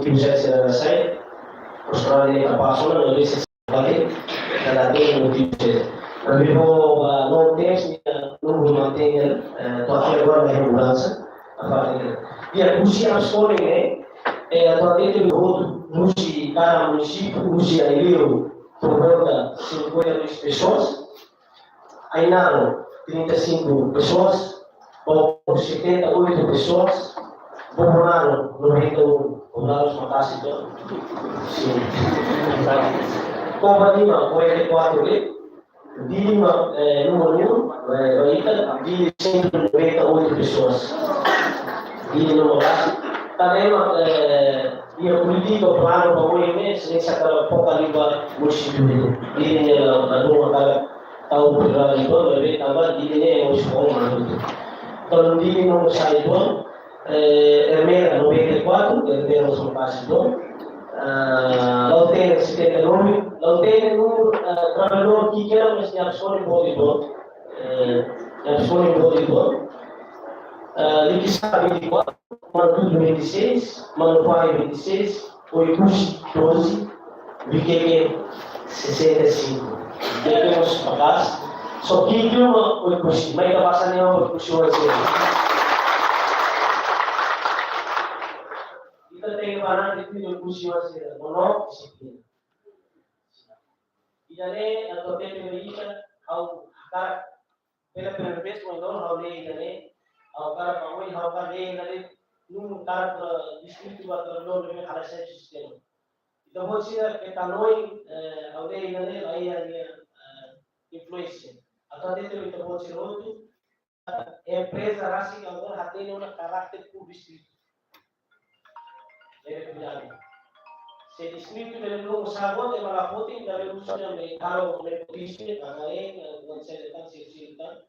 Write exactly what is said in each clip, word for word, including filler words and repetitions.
José Serasai, Austrália, kapás ona, no dese bali, kada tem motivu. Ami ho, ah, no tens, ni, ah, no mantenha, eh, to'o agora na mudansa, a parte de. E a Rússia, a Sony, né? Eh, atualmente, no outro, Rússia, cada município, Rússia, eu, por volta cinquenta e duas pessoas. Ainaro, trinta e cinco pessoas, Oku, setenta e oito pessoas, Bobonaro, noventa e um, Bobonaro, Makasi, sim. Covalima, quarenta e quatro, Dili, eh, número um, eh, Baita, Dili, cento e noventa e oito pessoas. Dili, número um. Tanba, eh, iha polítika, planu, para o mês, nem se acaba pouca língua, município. Dili, eh, la, la, não, la, tau privadu uitoan, maibé tanba Dili ne'e mós ho uma uitoan. Entaun Dili no sai uitoan, eh, Ermera noventa e quatro, Ermera mós fásil uitoan. Ah, Lautém setenta e nove, Lautém no, ah, trabalhadór ki'ik, mas nia Absoli boot uitoan. Eh, nia Absoli boot uitoan. Ah, Likisá vinte e quatro, Manatuto vinte e seis, Manupari vinte e seis, Oekusi doze, Viqueque sessenta e cinco. Viqueque mós maka'as. Só ki'ik uma Oekusi, maibé ita basa ne'e Oekusi oan sira. Ita tenke banana de tudo Oekusi oan sira, mono disiplina. Ida-ne'e, atu tete ita, ha'u hakarak pela primeira vez, mas não, ha'u lee ida-ne'e, ha'u hakarak ba oin, ha'u hakarak lee ida-ne'e, num hakarak, eh, distritu ba trabalhadór ne'e, halo self sistema. Ita-boot sira ke tanoin, eh, ha'u lee ida-ne'e, la iha nia, eh, influénsia. Atu hatete ba ita-boot sira hotu, empreza rasik agora hatene ona karakter povu distritu. Deve kuidadu. Se distritu deve logo sabot, ema la foti, deve usu na me karo, me potisi, kakaen, bukan saya datang, sir, sir, datang.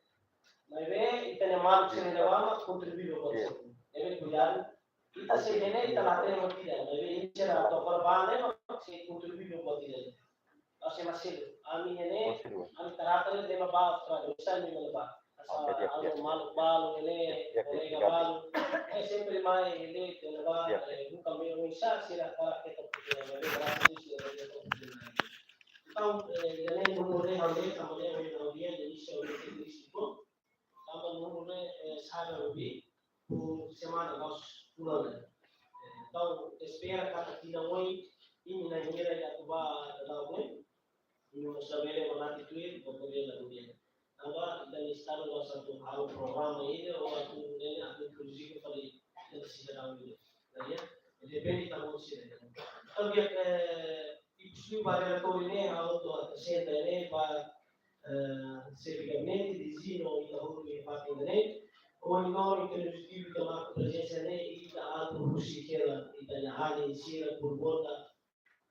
Maibé, ita-nia maluk sira ne'ebá mak kontribui ba buat seluk. Deve kuidadu. Ita sei hatene, ita la hatene mak ida. Maibé, ita sira atu korban ne'e mak sei kontribui ba buat ida. Ose masih, ami ne'e, ami trata de leva ba, tradisaun de leva ba. Asa, oke, siap, anu, siap. Maluk balu ne'e, siap, siap, kolega, siap, balu. Eh, sempre mai ne'e, de leva ba, siap, eh, buka meio, oinsá sira hakarak ita pute, ne'e, graças a Deus, sira hakarak ita pute. Entaun, eh, ne'e, númeru ne'e, ha'u lee, tanba ne'e, ohin ha'u lee, de início, ha'u lee, turístico. Tanba númeru ne'e, eh, sabe, obi, por semana, mas por ano. Entaun, espera katak tinan oin, imi na'in hira atu ba daudaun ne'e, imi mós labele manati tuir, ba poder la governu. Tanba, ita-nia estadu la satu hal programa ida, ou atu ne'e, atu inkluzivu fali, ita sira daudaun ne'e. Nah, ya, depende tanba sira. Entaun, eh, ikus liu ba relatóriu ne'e, ha'u atu apresenta ne'e ba, eh, xefe gabinete, dizinu ita hotu iha fatin ne'e. Ohin loron ita-nia objetivu ita marka prezensa ne'e, ita atu husi hela, ita-nia alin sira por volta,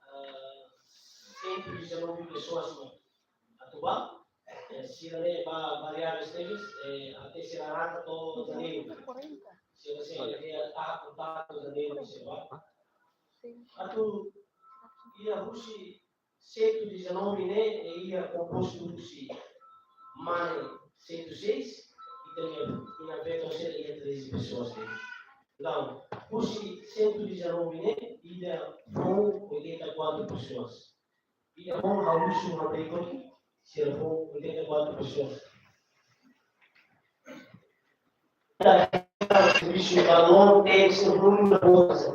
eh, cento e dezanove pessoas, no. Atu ba, eh, sira ne'e ba variáveis ne'e, eh, até sira rata to'o janeiru. Sira, sira, sira, ah, kontaktu janeiru, sira ba. Atu, iha husi cento e dezanove ne'e, e iha kompostu husi mane cento e seis, ita-nia inapeta sira iha treze pessoas ne'e. Entaun, husi cento e dezanove ne'e, ida foun oitenta e quatro pessoas. Ida foun ha'u husu ha'u berikut, sira foun oitenta e quatro pessoas. Servisu ba non tem seu número de bolsa.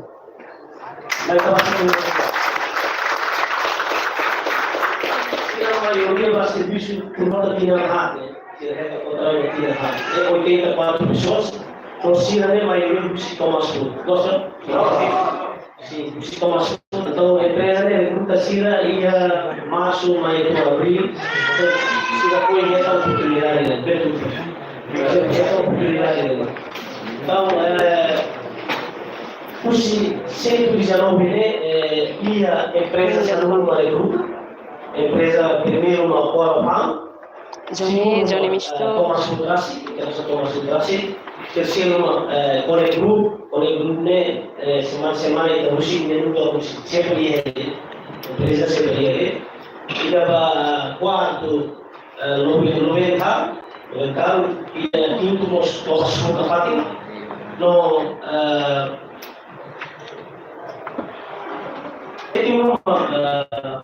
Mas estava servisu. Sira maioria ba servisu por volta de tinan haat, né? Sira reta kontratu tinan haat. É oitenta e quatro pessoas, mas sira ne'e maioria husi Thomas Cook. Gosta? Não? Sim, husi Thomas Cook. Entaun, empreza ne'e rekruta sira iha marsu mai to'o abríl. Sira foin hetan oportunidade ne'e, betul. Sira hetan oportunidade ne'e. Entaun, eh, husi cento e dezanove ne'e, eh, iha empreza sanulu mak rekruta. Empreza primeiru mak Coral Farm. Johnny, segundu, Johnny eh, Misto. Thomas Food Rasi, empreza Thomas Food Rasi. Terseiru mak, eh, Connect Group, Connect Group ne'e, eh, semana-semana ita husi, ne'e nunka husi, sempre iha, empreza sempre iha. Ida ba kuartu, eh, Loven, Loventhal, Loventhal, ida kintu mós, mós suka fatin. No, eh, Sétimu, eh,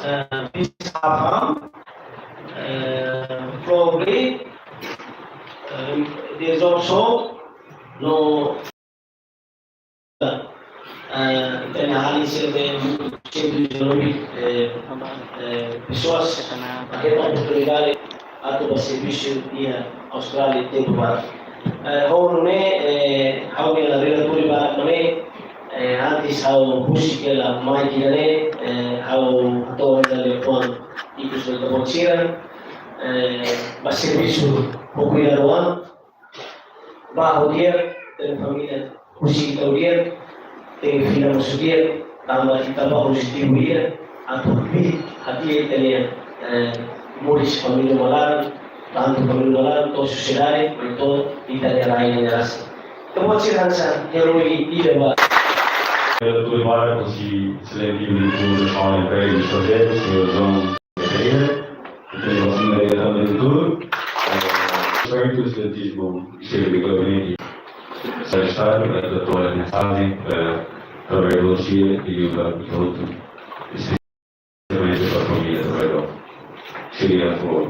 eh, Bisafam, eh, Flori, eh, Dezorso, no, eh, ita-nia alin sira ne'ebé sira, eh, eh, pesoas, hetan oportunidade atu bá servisu iha Austrália tempu barak. Eh, ho nune'e, eh, ha'u-nia relatóriu balu ne'e, eh, antes ha'u husik hela mai tiha ne'e, eh, ha'u hato'o hela liafuan ikus ba ita-boot sira, eh, bá servisu ho kuidadu an, bá ho di'ak, tenke família husik ita ho di'ak, tenke fila mós ho di'ak, tanba ita bá husi tribu ida, atu hadi'a, hadi'a ita-nia, eh, moris família nia laran, tantu família nia laran, to'o sosiedade, no to'o ita-nia rai nia rain. Ita-boot sira hanesan herói ida ba. Relatóriu balu husi Exelénsia Diretór Jerál Empregu Estranjeiru, señór João Pereira, ita-nia Assembleia também tudo. Eh, respeita o excelentíssimo Chefe de Gabinete, Secretário de Estado, para a tua mensagem, eh, através do Chile e do Instituto, especialmente para a família trabalhadora. Chega, por favor.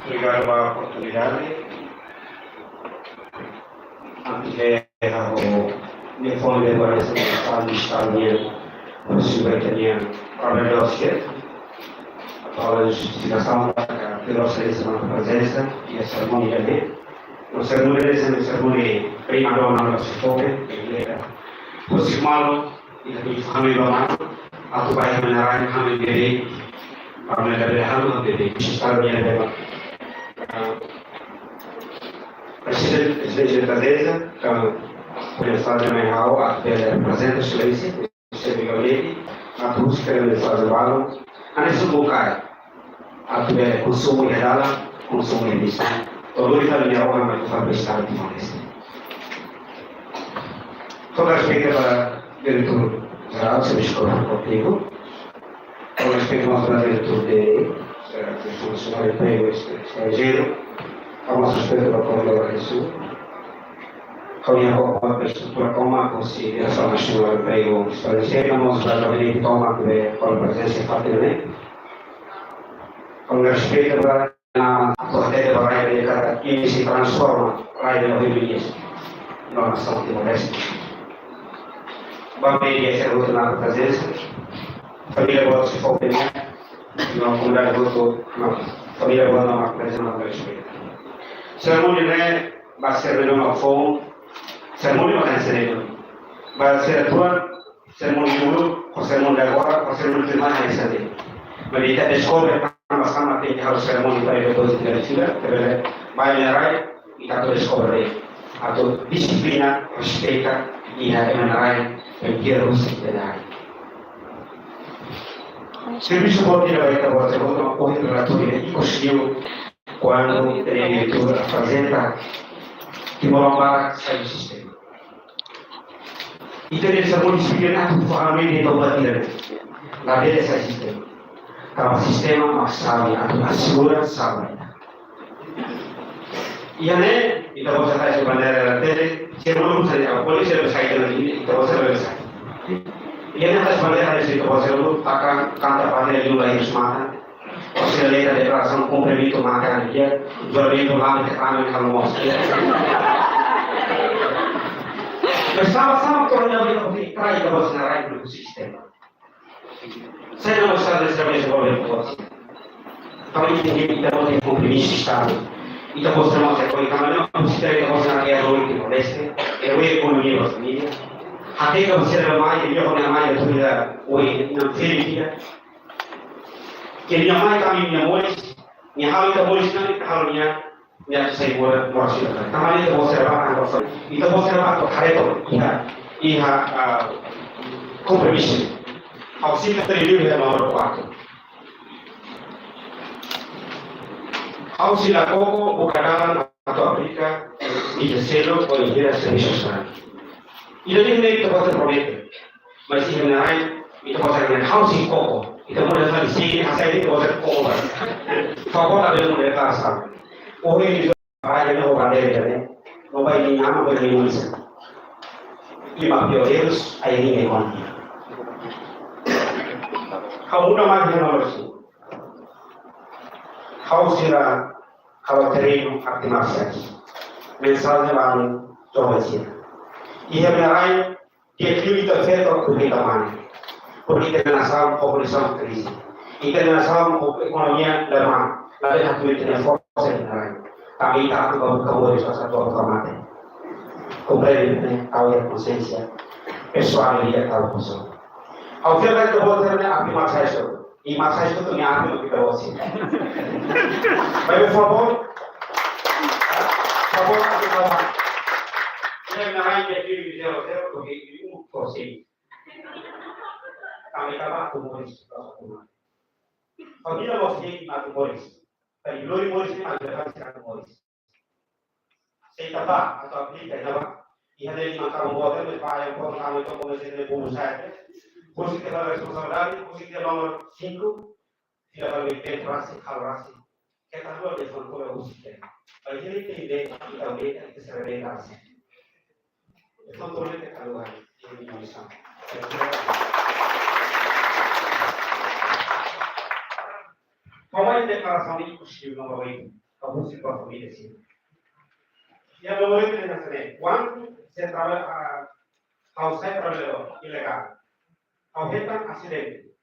Obrigadu ba oportunidade. Antes de ha'u-nia fó liafuan ba ita-nia Estadu, Estadu nian, husi ba ita-nia Provedór sira, atu halo justifikasaun ba Vossa Exelénsia nia prezensa iha serimónia ne'e. No serimónia ne'e, serimónia primadona ba Sikope, husi malu, ita tenke fó hanoin ba malu, atu ba iha ema nia rain hanoin beibeik, para ema nia bele halo hanoin beibeik, husi Estadu nian ne'ebé. Ah, Prezidente, Prezidente da Mesa, ka mensajen mai ha'u atu bele reprezenta Sulawesi, Sulawesi Gabinete, atu husu kere mensajen balu, hanesan buka, atu bele konsumu iha dalan, konsumu iha bisan, to'o lori fali nia rohan mai fali ba Estadu Timor-Leste. Toda respeita ba Diretór Jerál Servisu Korporativu, ha'u respeita mós ba Diretór de, eh, Diresaun Nasionál Empregu Estranjeiru, ha'u mós respeita ba Koordenadór Sul. Ha'u-nia ho ba estrutura tomak husi Diresaun Nasionál Empregu Estranjeiru, mós ba gabinete tomak ne'ebé ho prezensa iha fatin ne'e. Ha'u respeita ba atu hatete ba rai ida katak imi sei transforma rai ida ohin duni iha nasaun Timor-Leste. Ba media sira hotu nia prezensa, família boot Sikope nian, no komunidade hotu, no família boot nia prezensa, no respeita. Serimónia ne'e ba sira ne'ebé mak foun, serimónia mak hanesan ne'e duni. Ba sira atuál, serimónia uluk, ho serimónia agora, ho serimónia tuirmai hanesan ne'e. Maibé ita deskobre tanba sá mak tenke halo serimónia para depois de fila, ita bele ba iha rai, ita atu deskobre, atu dixiplina, respeita, iha ema nia rai, penting husi ita-nia rai. Servisu boot ida ba ita-boot sira hotu, ohin relatóriu ikus liu, kuandu ita-nia diretór aprezenta, Timor barak sai husi sistema. Ita-nia serimónia sivil ne'e atu fó hanoin de'it ba ita-nia. Labele sai sistema. Tanba sistema mak sala atu asegura sala. Iha ne'e, ita-boot sira tasi bandeira tele, sira mós sai, polísia sai, ita-boot sira sai. Iha ne'e tasi bandeira, ita-boot sira taka, kanta bandeira, liu lai matan. Sira letra deklarasaun kompromisu maka dia, juramento lá de cana de calmos. Mas sama-sama que olha bem o que trai da vossa na raio do sistema. Sai da nossa da serviço do governo. Kami ini kita mau kompromisu Estadu. Ita-boot sira mós, kami na, ita-boot sira na, herói Timor-Leste, herói ekonomia ba família. Até que você não vai, eu não vai, eu tô lá, oi, não sei o que é. Ke nia mai kami nia moris, nia halo ita moris, nia halo nia, nia sai moris, moris ita. Tanba ne'e ita-boot sira ba, ita-boot sira ba, ita-boot sira ba, atu haree to'o iha, iha, ah, kompromisu. Ha'u sita tadi dia nomor kuatru. Ha'u sei la koko buka dalan atu aplika, ita selu, ou ita servisu sana. Ida-ne'e ita-boot sira promete. Mas iha rai, ita-boot sira ha'u sei koko. Ita-boot sira fali sini, hasai ita-boot sira koko ba. Favór la bele muda ita sa. Ohin ita rai ne'e ho bandeira ne'e. No ba iha nia aman, ba iha nia moris. lima pioneirus, ai ninguém konta. Ha'u muda mai iha númeru sinku. Ha'u sira halo terrenu arte marsiais. Mensajen ba joven sira. Iha rai, dia klima ita feto ku ita mane. Porque ita nasaun ho kondisaun krize. Ita nasaun ho ekonomia lemah. Lalu hatu ita forsa iha rai. Tanba ita atu ba buka moris asa tua buka mate. Komprende, ne'e? Ha'u iha konsiénsia pesoál, iha ha'u pesoál. Ha'u fiar katak ita-boot sira-ne'e arte marsiais hotu. I marsiais hotu nia arte mak ita-boot sira. Baik, por favor. Por favor, atu kawan. Ita-nia rai dia diri zero zero, porque di umur kosong. Kami kawan atu moris, atu moris. Família mós atu moris. Tapi lori moris ne'e mak ita atu moris. Se ita bá atu aplika iha ne'ebá, iha ne'e mak ita buat ne'e, pai, avó, ita komesa iha ne'e, buat sira. Husik ita-nia responsabilidade, husik ita-nia númeru sinku, ita-nia dever rasik, halo rasik. Keta haluha de'it fó kole husik ita. Bainhira ita entende, ita haree, ita serve rasik. Entaun, to'o ne'e keta haluha, ita-nia misaun. Ha'u mai deklarasaun ne'e ikus liu, no babai, ha'u husu ba família sira. Iha númeru oito ne'e hanesan ne'e. Kuandu se trabalha, ah, ha'u sai traballadór ilegál, ha'u hetan asidente,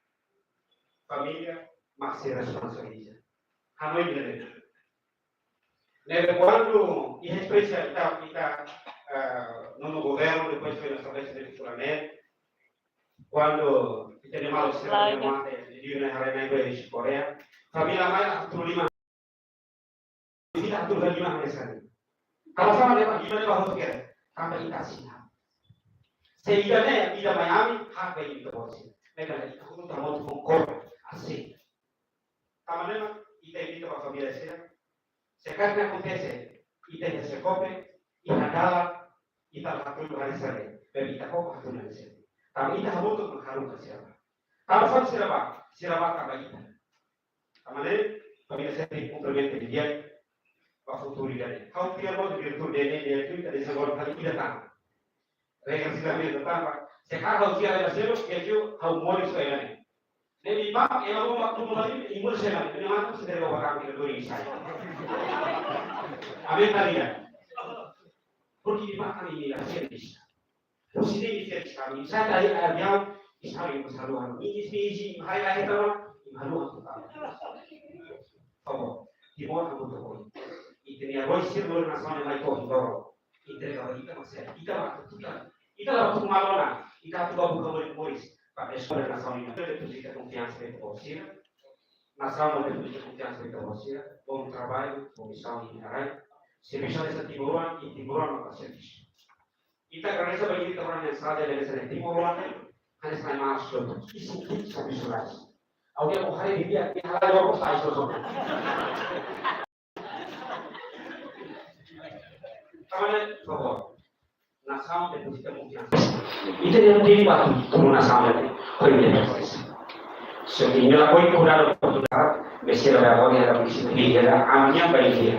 família mak sei responsabiliza. Hanoin ne'e. Ne'ebé kuandu iha esperiénsia ita, ita, ah, nono governu, depois foin estabelesimentu fula ne'e, kuandu ita-nia maluk sira, ita-nia mate, di Yuna, Harai, Naiba, di Korea. Família mai atu tolu lima. Ita atu tolu lima hanesan ne'e. Kalau sama dia lima lima hotu kere. Tanba ita sina. Se ida-ne'e, ida mai ami, hak ba ita-boot sira. Ne'e katak ita hotu tau motu kongkor, asin. Tanba ne'e mak ita invita ba família sira. Se karik ne'e akontese, ita iha SEKOPE, iha dalan, ita la hatudu hanesan ne'e, maibé ita koko hatudu hanesan ne'e. Tanba ita hamutuk mak haruka sira bá. Tanba sá sira bá, sira bá tanba ita. Tanba ne'e, família sira tenke kumprimenta didi'ak, ba futuru ida-ne'e. Ha'u fiar mós diretór D N D, diretór ita dezenvolve hal ida tan. Regra sira ne'e tanba, se ha'u fiar ida seluk, ke ha'u moris iha ne'e. Ne'e mak, ema ruma, ruma bali, i moris iha ne'e, ne'e mak, se dere ba kami ke dua ini saya. Amin, tadi ya. Porque di mana ini la service. Husi ne'e service kami. Saya tadi ada yang, isari masalah. Ini, ini, ini, hai, hai, tahu, ini halu aku tahu. Favór, Timor hamutuk ho ita. Ita-nia roi sira lori nasaun ne'e mai to'o Timor. Entrega ba ita, mas ita la atu tutan. Ita la atu malu ona. Ita atu ba buka moris, moris. Para eskola nasaun ne'e. Deposita konfiansa ba ita-boot sira. Nasaun deposita konfiansa ba ita-boot sira. Bom trabalho, bom missão iha rai. Servisu hanesan timoroan, i timoroan maka servisu. Ita agradese ba ita-nia mensajen hanesan ne'e, timoroan hanesan ne'e, mas lotu. Isin kit sabi sulas. Au dia ko hari dia, dia halai dua ko sai so so. Tanba ne'e, favór. Nasaun deposita konfiansa. Ita-nia tempu atu tunu nasaun ne'e, ko independénsia. So, imi lakohi kuda do kuda, mesti la bá agora, ela mesti bá, ela ami-nia bá iha.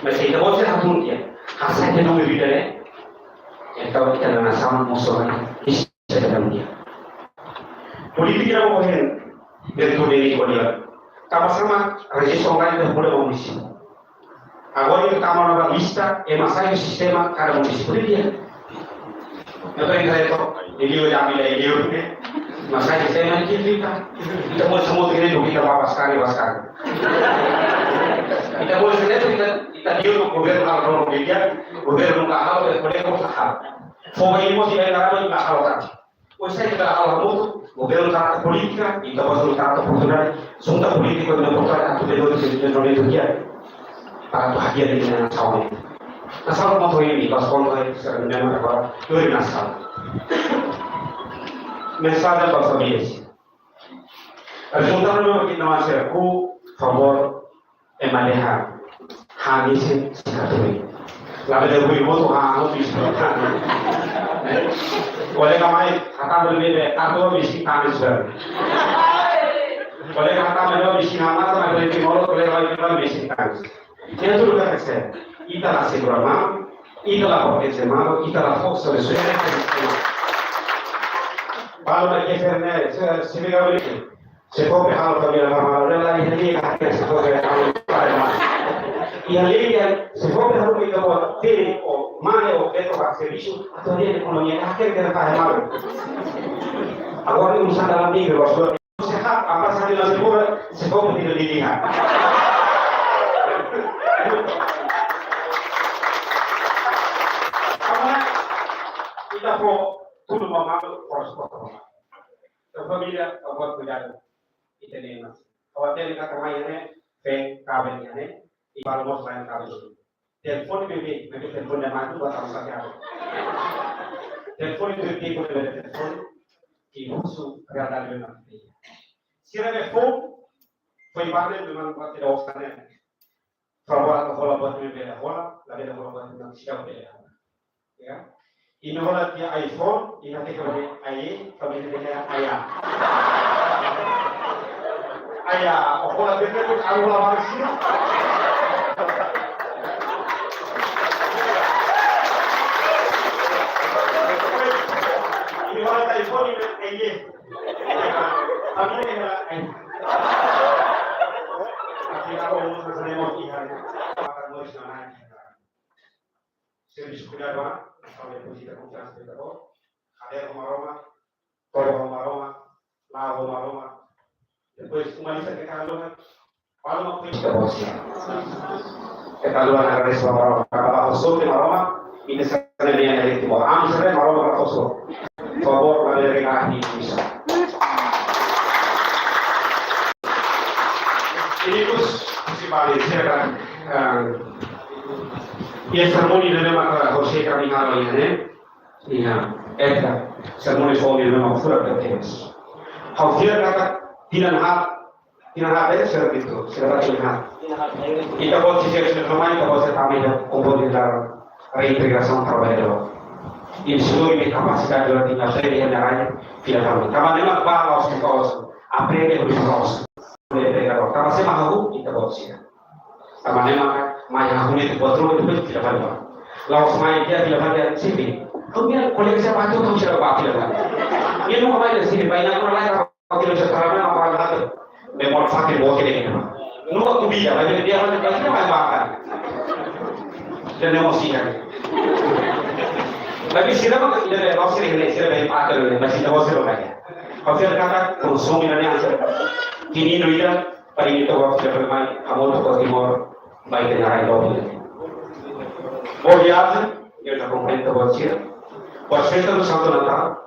Mas se ita-boot sira hatún tiha, hasai tiha ita-nia vida ne'e. Entaun ita-nia nasaun mós soalnya. Polítika ita-boot sira, bentuk dari kuliah. Tanba sá mak rejistrasaun ita muda ba munisípiu. Agora ita tama ona ba lista, ema sai sistema kada munisípiu de'it. Ita ita ita, ita ita ami la ita ita. Mas sai sistema ne'e ita. Ita mós hamutuk ne'e, ita ba baskali, baskali. Ita mós ne'e, ita, ita ita governu halo, governu ka halo, ita governu ka halo. Fó ba ita mós ita ita halo, ita halo kan. Pois sai ita halo hamutuk, governu trata polítika, ita-boot trata oportunidade, junta polítiku ho oportunidade, atu bele dezenvolvimentu di'ak. Para atu hadi'a ita-nia nasaun. Nasaun mak to'o ne'e, bas pontu ne'e, sira memang agora, lori nasaun. Mensajen ba família sira. Rezultadu ne'e mak ita mós sira ku, favór, ema dehan, han isin sei hatudu. Labele hui moto han, han isin. Kolega mai, hatama bele, atu miskin tan isin. Kolega hatama bele miskin, han mata, mas bele timor, kolega mai bele miskin tan isin. Ita tuur ka kese, ita la segura mão, Ita la potensia malu, ita la forsa de suerte. Balu na ke ferne, se, se me gawe. Se fó be halo família ba malu, la iha liga, se fó be halo pai malu. Iha liga, se fó be halo ita-boot, tene o mane o beto ba servisu, atu liga ekonomia, ka ke ke pai malu. Agora, um sandal amigo, pastor. Sehat, apa saja nasi pura, sebab tidak dilihat. Karena kita fó tudo mamado, poros poros. Ke família, ke buat kuidadu. Ita-nia mas. Kawan tadi kata mai ne, pe kabel ne, i balu mós lain kabel. Telefone bebé, bebé telefone nia matu, buat apa saja. Telefone bebé, bebé telefone, i husu realidade bebé matu. Sira be fó, fó bane bebé matu ba tidak usah ne. Favór atu hola buat ne'ebé bele hola, labele hola buat ne'ebé seidauk bele hola. Ya. Imi hola tiha iPhone, imi hateke bele ai, kami hateke ai. Ai, o hola bele bele, anu hola baru sih. Imi hola tiha iPhone, imi ai. Kami hateke ai. Tapi kalau mau selesai mau tiha, makan mau sana. Servisu kuidadu ba, asal depois ita konfiansa ba ita-boot. Hadeer ho Maromak, toba ho Maromak, la'o ho Maromak. Depois, uma lista ke kalu, balu mak ita-boot sira. Ke kalu, agradese ba Maromak, karena ba hoso te Maromak, ita sira-nia lian ne'e Timor. Ami sira Maromak ba hoso. Favór, ba regahi bisa. Ini kus, si bali, sira, eh, iha serimónia ne'ebé maka horisehik ami halo iha ne'e. Iha, eta, serimónia foun ne'ebé maka furak tebes. Ha'u fiar katak tinan haat, tinan haat de'it sira bitu, sira ba tinan haat. Ita-boot sira, sira mai, ita-boot sira tama iha komponen reintegrasaun trabalhadór. Imi sira-nia kapasidade durante na feira iha ne'e rai, fila fali. Tanba ne'e mak ba la'ós negósiu, aprende ho negósiu. Tanba se mak hahú, ita-boot sira. Tanba ne'e mak mai hahú ne'e buat ruma, depois fila fali ba. La'ós mai dia fila fali dia sini. Ha'u-nia kolega sira ba tu, ha'u sira ba fila fali. Nia nunka mai dia sini, ba inan kona lai, ha'u sira ba fila fali. Memori fatin boot ne'e. Nunka kumbida, ba dia, dia mai, ba dia mai ba kan. Dan emosi kan. Tapi sira mak, sira ba emosi, sira ba empate, masih emosi sira ba. Ha'u fiar katak konsumu ne'e hanesan. Kini no ida, para ita-boot sira mai, amor to Timor, ba ita-nia rai doben. Boa viagem, ita akompaña ita-boot sira. Boas festas do Santo Natal.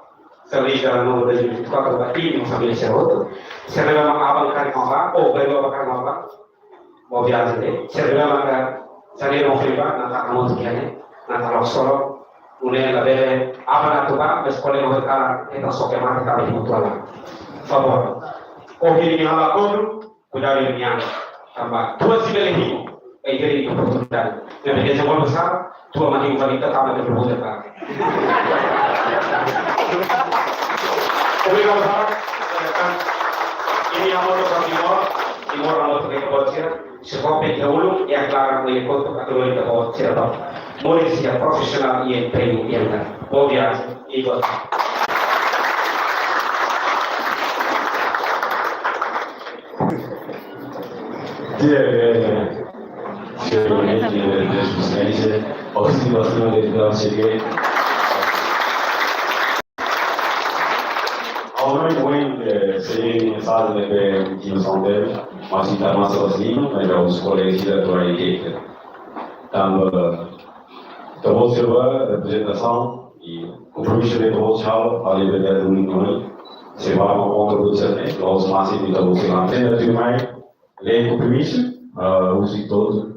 Feliz Ano Novo dois mil e vinte e quatro ba imi no família sira hotu. Sira ne'ebé mak aban karik mak bá, ou baibain karik mak bá. Boa viagem, né? Sira ne'ebé mak sira-nia irmaun foin bá, Natal hamutuk iha ne'e, Natal loron solo. Nune'e labele aban atu bá, mas kolega hotu karik, entaun só ke mate kami mutual. Favór. Ohin imi halo akordu, kuidadu imi-nia an. Tanba tua sei bele himo, é diferente oportunidade. Minha beleza, vamos lá, tua mãe vai estar na minha pergunta, tá? Obrigadu, Sara. Imi amor ba Timor, Timor amor ba ita-boot sira. Sira hotu iha ulun, iha klaran, iha kotuk, atu lori ita-boot sira ba moris iha profisionál, iha empregu, iha ita. Boa viagem, i boa. Dia, eh, senhor, eh, eh, eh, eh, oxi, vacina de, de, de, de. Ao menos, bem, eh, seria necessário, né, que, que o São Pedro, mas se tá mais sozinho, mas já os colegas da tua equipe. Tanba, ita-boot sira ba reprezentasaun i kompromisu ne'ebé ita-boot sira halo, halo iha Dia do Índio, se ba kontra o Senhor, la'ós másimu ita-boot sira. Tenda tudo mais, lei kompromisu, ah, husi todos,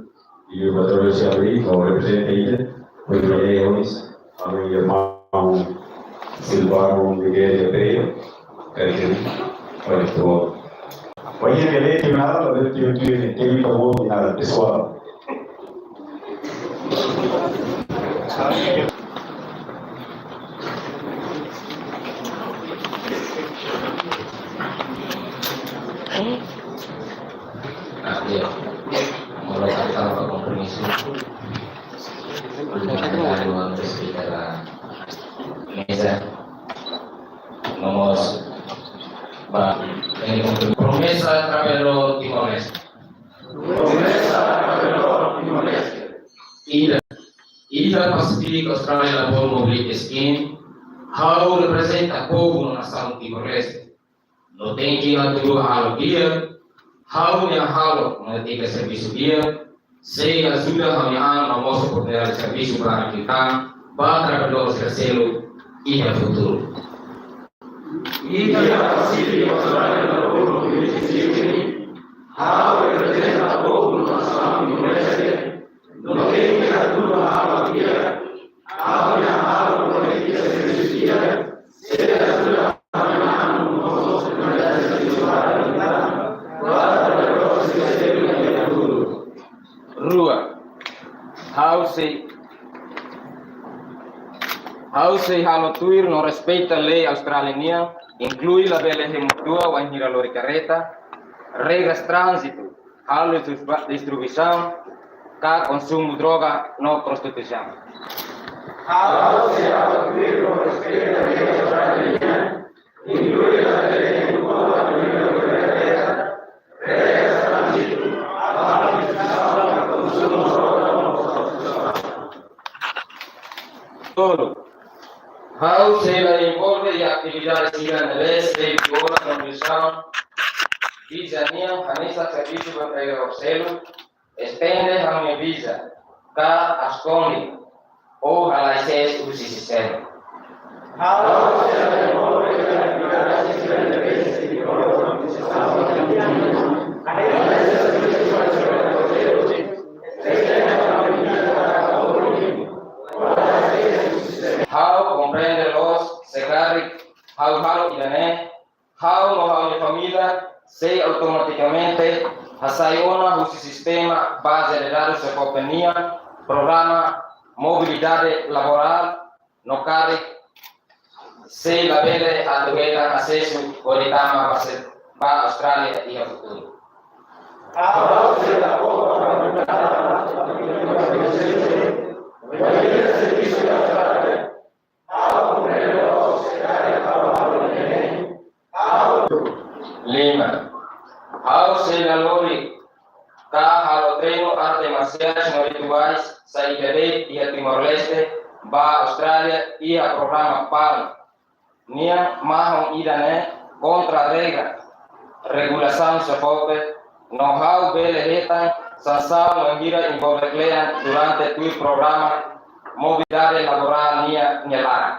i batalha se abrir, ou representa ida, primeiro erros, a minha irmã, Silvano Miguel de Pereira, quer dizer, olha, estou. Oye, que le, que me ha dado, que, que, que, que, que, pessoal. Ah, iya. Mulai kata apa kompromisu? Mesa. Vamos. Ba, eh, promesa trabalhadór Timor-Leste. Promesa trabalhadór Timor-Leste. Ida, ida Pacific Australia Labour Mobility Scheme, ha'u reprezenta povu no nasaun Timor-Leste. No tenke hatudu halo di'ak, ha'u-nia halo no etika servisu di'ak, sei ajuda ha'u-nia an no mós oportunidade servisu para kita, ba trabalhadór sira seluk iha futuru. Ida Pacific Australia Labour Mobility Scheme, ha'u reprezenta povu no nasaun Timor-Leste, no tenke hatudu halo di'ak, ha'u-nia halo no etika servisu di'ak, sei ajuda ha'u-nia an no mós oportunidade servisu para kita, ba trabalhadór sira seluk iha futuru. Rua, ha'u sei, ha'u sei halo tuir no respeita lei Austrália nian, inklui labele hemu tua wainhira lori karreta, regras tránzitu, halo distribu-, distribuisaun, ka konsumu droga no prostituisaun. Ha'u sei halo tuir no respeita lei Austrália nian, inklui labele hemu tua wainhira lori karreta, regras tránzitu, halo distribuisaun, ka konsumu droga no prostituisaun. Tolu, ha'u sei la envolve iha atividade sira ne'ebé sei viola Konstituisaun, visa nian, hanesan servisu ba trabalhadór seluk, estende ha'u-nia visa, ka askonde, ou halai sees husi sistema. Ha'u komprende loos, se karik ha'u halo ida-ne'e, ha'u no ha'u-nia família sei automatikamente hasai ona husi sistema baze de dadus SEFOPE nian, programa mobilidade laborál, no karik sei labele atu hetan asesu hodi tama ba se-, ba Austrália iha futuru. Lima, ha'u sei la lori ka halo treinu arte marsiais no rituais saida de'it iha Timor-Leste ba Austrália iha programa PALM nian, mahon ida-ne'e kontra regra, regulasaun SEFOPE, no ha'u bele hetan sansaun wainhira envolve kle'an durante tuir programa mobilidade laborál nian nia laran.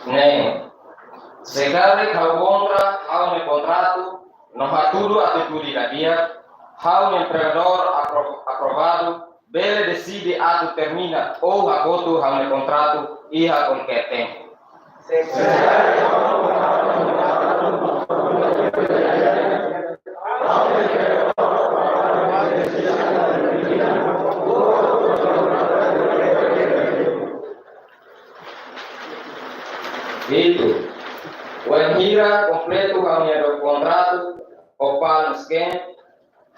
Neen, se karik ha'u onra ha'u-nia kontratu no hatudu atitude la di'ak, ha'u-nia empregadór apro-, aprovadu bele deside atu termina ou hakotu ha'u-nia kontratu iha kualkér tempu. Hitu, wainhira kompletu ha'u-nia do kontratu ho PALM Scheme,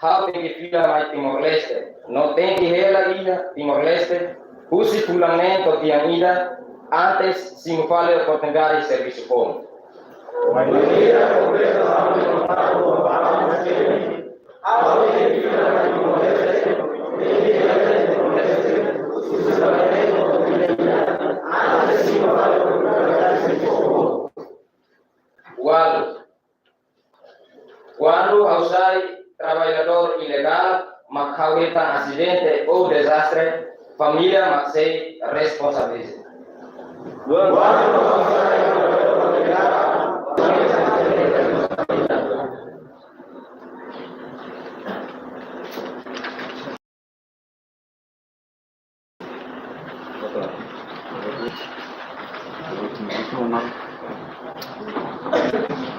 ha'u tenke fila mai Timor-Leste, no tenke hela iha Timor-Leste husi fulan neen to'o tinan ida, antes simu fali oportunidade servisu foun. Ualu, kuandu ha'u sai trabalhadór ilegál, mak ha'u hetan asidente ou dezastre, família mak sei responsabiliza.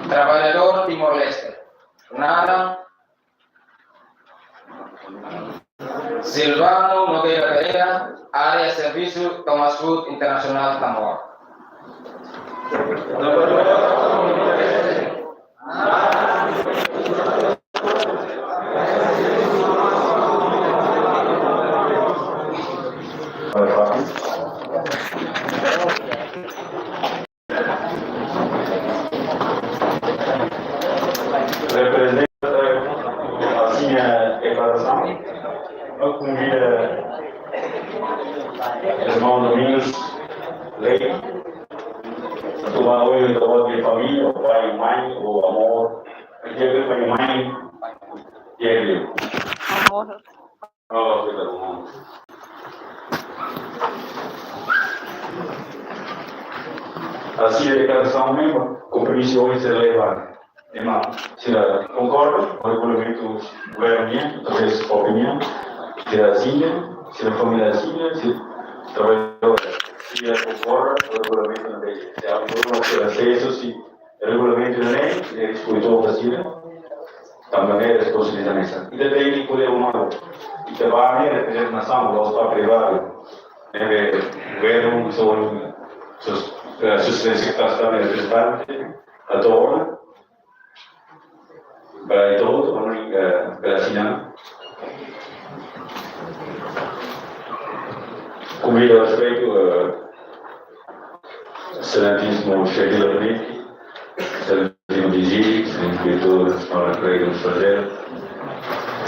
Trabalhadór Timor-Leste. Naran, Silvano Nogueira Pereira, área servisu, Thomas Cook International, Timor. Reprezenta, eh, hanesan deklarasaun, ha'u konvida irmaun Domingos Leite, atu ba oin ita-boot nia família, pai, mãe, ou amor, dia pai, mãe, dia. Amor. Oh, obrigadu, irmaun. Hanesan deklarasaun ne'ebé, kompromisu ohin sira leva. Ema sira konkorda ho regulamentu governu nian, através opiniaun, sira asina, sira família asina, sira trabalhadór, sira konkorda ho regulamentu ne'ebé, sira aprovasaun, sira asesu, sira regulamentu ne'e, ne'e respeitozu ba sira, tanba ne'e responsabilidade hanesan. Ita tenke ko'alia malu. Ita ba ne'e reprezenta nasaun, la'ós ba privadu. Ne'ebé governu, só, sus-, eh, sustenta, reprezentante, atu ona. Ba ita hotu, ona, eh, ba asina. Konvida ho respeitu, eh, Exelentísimu Xefe Gabinete, Exelentísimu D G, Exelentísimu Diretór Nasionál Empregu no Estranjeiru,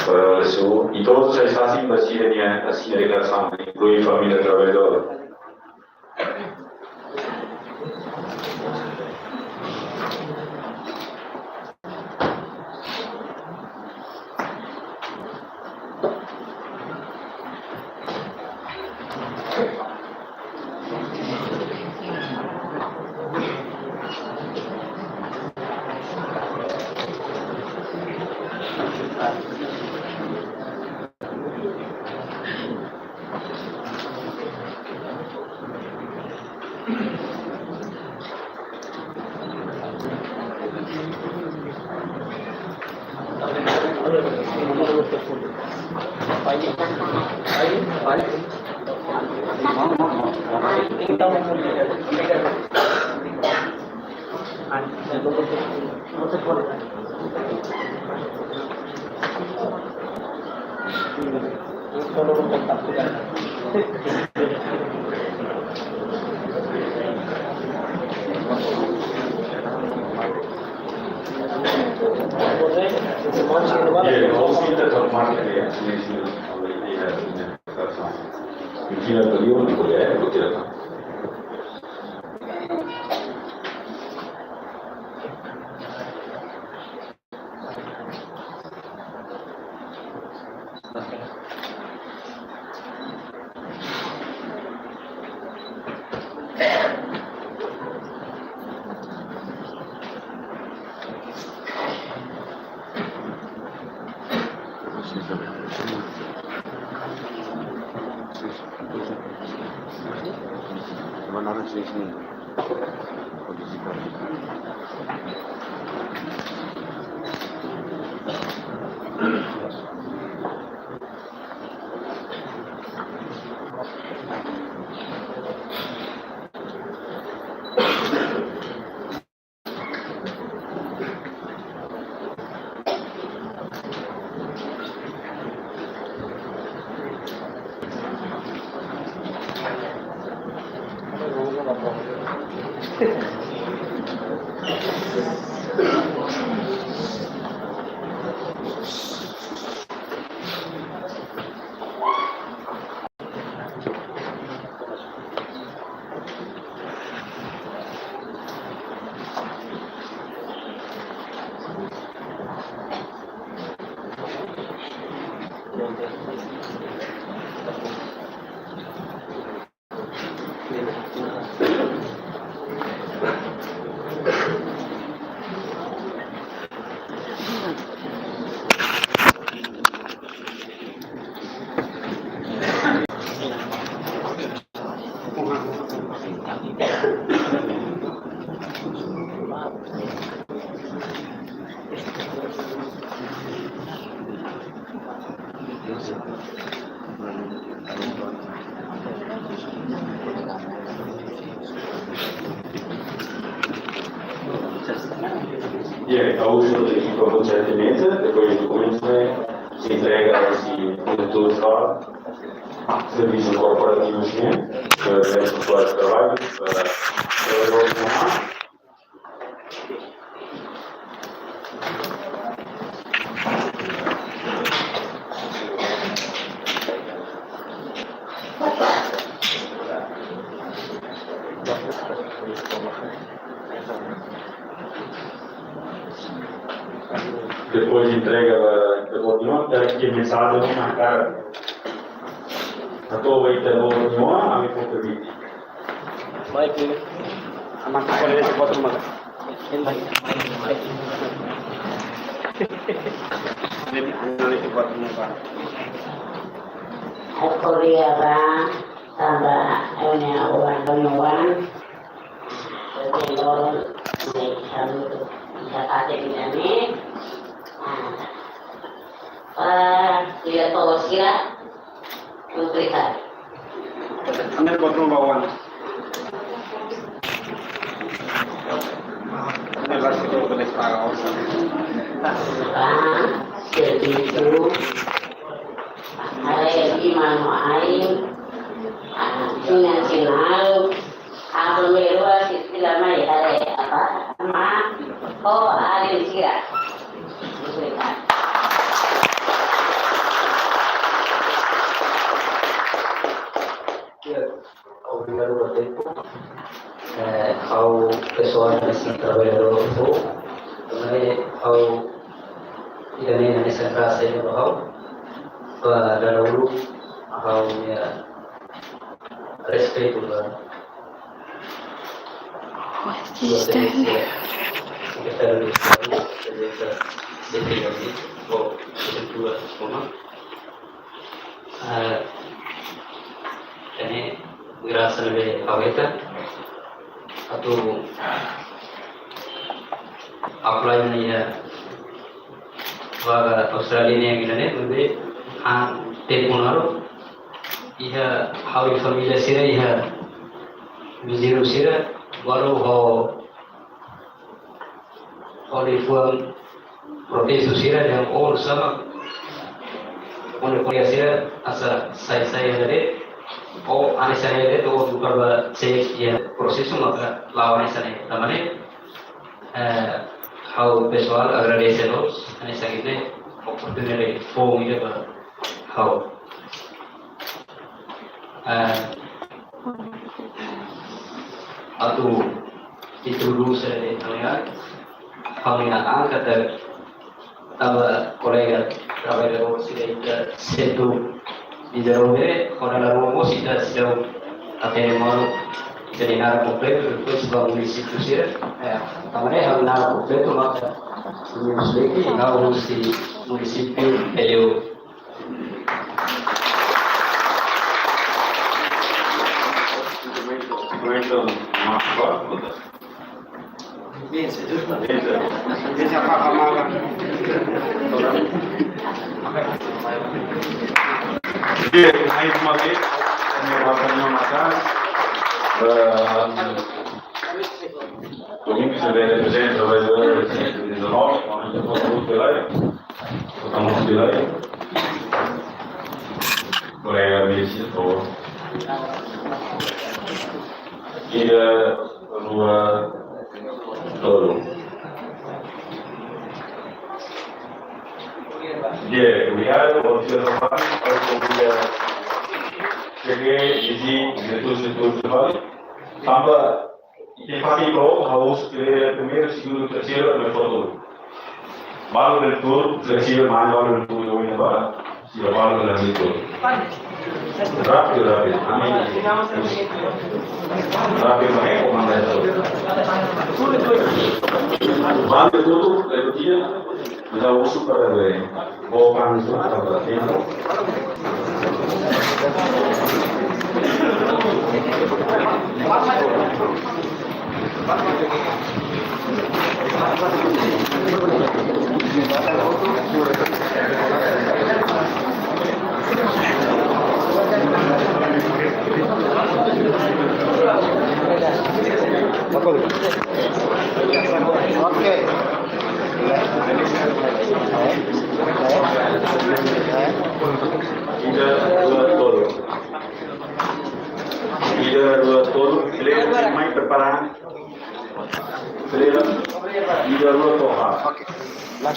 para avaliasaun, i todos os assinantes da cidadania, asina deklarasaun, inklui família trabalhadór. Bien, a uso de equipo de mesa, depois de documentos, se entrega a esse diretor geral, serviço corporativo, né? Serviço de trabalho, para, para Depois de entrega da interrogatoria, terá que começar a marcar. Atu ita-boot nyoa, ami fó permite. Baik, ini. Aman, kita lihat buat rumah. Korea ba, tanba, ini, wan, wan, wan. Betul, ini, kami, kita pakai di sini. Ah, ah, tidak tahu sila. Komplikadu. Ane buat rumah wan. Ane basi tu boleh tahu. Bang, servisu. Ada yang iman mai. Ah, finansial. Aku merua si sila mai ada apa? Ma, ho, ada sira. Ya, obrigadu ba tempu. Eh, ha'u pesoál ne'e traballadór, ha'u, tanba ne'e ha'u, ida-ne'e hanesan klase ba ha'u, ba dala uluk, ha'u-nia respeitu ba What is that? Sekretáriu Estadu, Sekretáriu Estadu, ou Estrutura, como? Ah, ida-ne'e grasa ne'ebé ha'u hetan atu apply ona iha vaga Austrália nian ida-ne'e, maibé han tempu naruk iha ha'u-nia família sira iha viziñu sira balu ho, ho liafuan protestu sira dehan oinsá mak, onde kolega sira asa sai-sai iha ne'e, ou hanesan ne'e de'it, ou buka ba se iha prosesu maka la'o hanesan ne'e. Tanba ne'e, eh, ha'u pesoál agradese loos, hanesan ne'e oportunidade foun ida ba ha'u. Eh, atu introdús, eh, ha'u-nia, ha'u-nia angka te, tanba kolega traballadór sira iha setór de saúde, ho dala rua mós ita seidauk hatene malu ita-nia naran kompletu, depois ba munisípiu sira. Eh, tanba ne'e ha'u-nia naran kompletu maka Domingos Leque, ha'u husi munisípiu Aileu. Bien, mais uma vez, minha votação não matar. Domingos Leque representa o vereador de cento e dezanove, onde eu vou muito bem. Votamos pela lei. Kolega Melissa, por favor. Ida, rua, tolu. Di'ak, obrigadu, obrigadu, Fábio, para o dia. Cheguei, dizí, de tudo, de tudo, de tudo. Tanba, ita fatin pro, ha'u husu primeiru, segundu, terseiru, ema fó tuur. Balu bele tuur, flexível, mas balu bele tuur, ohin ne'ebá, sira balu bele tuur. Rápidu, rápidu. Ami, rápidu, mas é comandante. Balu bele tuur, bele tuur, mas ha'u husu para ver. Ok. Ida, rua, tolu. Ida, rua, tolu. Fileira, mai prepara. Fileira, ida, rua, tolu. Ok. Last